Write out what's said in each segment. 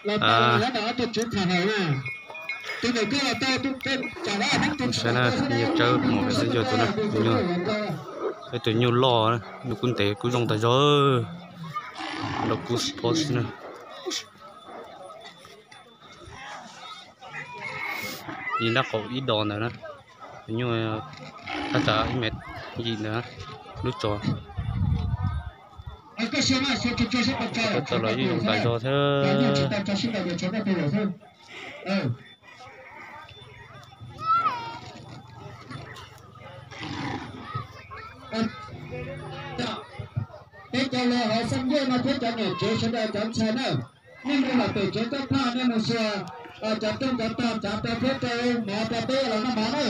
Saib na, yog tsawb mom pem xwb yog tus na, tus nyuj, ib tug nyuj loj, nyuj kub ntev kub zoo tas zog, nrog kub pob xwb na. Yim nrab qaum ib dos ntawd na, tus nyuj thaj tsam ib mev yim ntawd, lub tsov. Tab tom los yeej zoo tas zog thiab. Peb cov laus hauv xeeb ncuaj no thiab cov niam tsev sawv daws cov ntxhais na, nej mus los pem tsev coj phaj, nej mus xyuas cov rooj cov tog tsav rau thiab rau mov rau peb los noj mov na.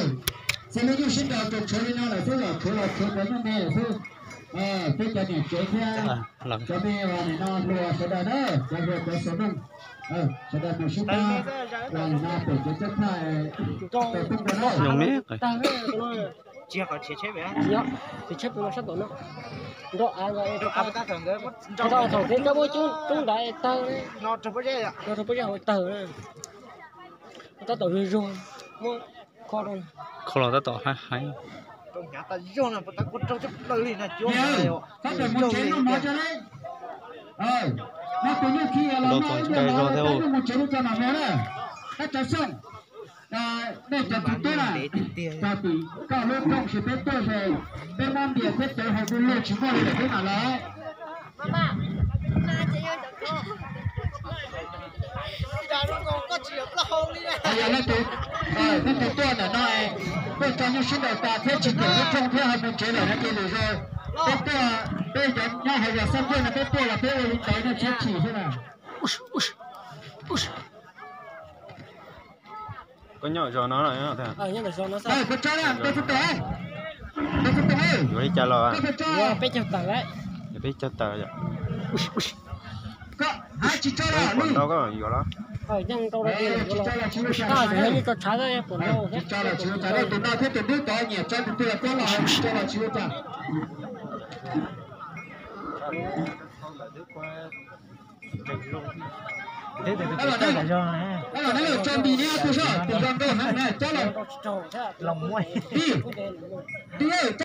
Xws li nyuj sib nraus tsuas tshuav li no lawm xwb, los tshuav los tshuav cov nyuj me lawm xwb. Peb cov niam tsev thiab cov me uas nim no hluas sawv daws na, cov hluas cov xov nooj, sawv daws mus sib pab uas nim no pem tsev coj phaj rau peb ua na. Tsis yog qhov tsheb pem, tsheb pem no sab tom no, nrog av, nrog av thaum kev koj muab coob nrad tawg, no rau pob zeb hauv tawg, tab tom zuag zuag, muab kho los tab tom haib haib. Tab tom mus tsev noj mov tso na. Los txog ntshai zog thiab. Mus tsev li cas mam mus na. Tab cov xyooj, nej cov txiv tub na, cov tim koj lub rooj ces peb tuaj ces peb muab npias thiab cawv hauv du lug tsis muaj li lawm peb mam los. Yog leej twg, leej twg tuaj ntawm no, tuaj tso nyuj sib nraus tas thiab tsis kam lub rooj thiab ho mus tsev lawm no ces lwm zaus peb tuaj, peb cov nyob hauv zos Xab Ncuaj no peb tuaj los peb ua li ntawd no tsis chim xwb na. Koj nyob zos no los? Puas tso na, peb txog tau, peb txog tau, yuav li cas los? Peb caug tawm lawm. Peb caug tawm. Koj hais tsis tso los, yuav los? Tsis tso los tsis ua cas, tsis tso los tsis ua cas, tus no thiab tus dub tod nyiam tso tus twg los tso los, tsis tso los tsis ua cas. Tso nti neb ob tug soj, tus zoo nkauj heev na, tso los. Tib, tib,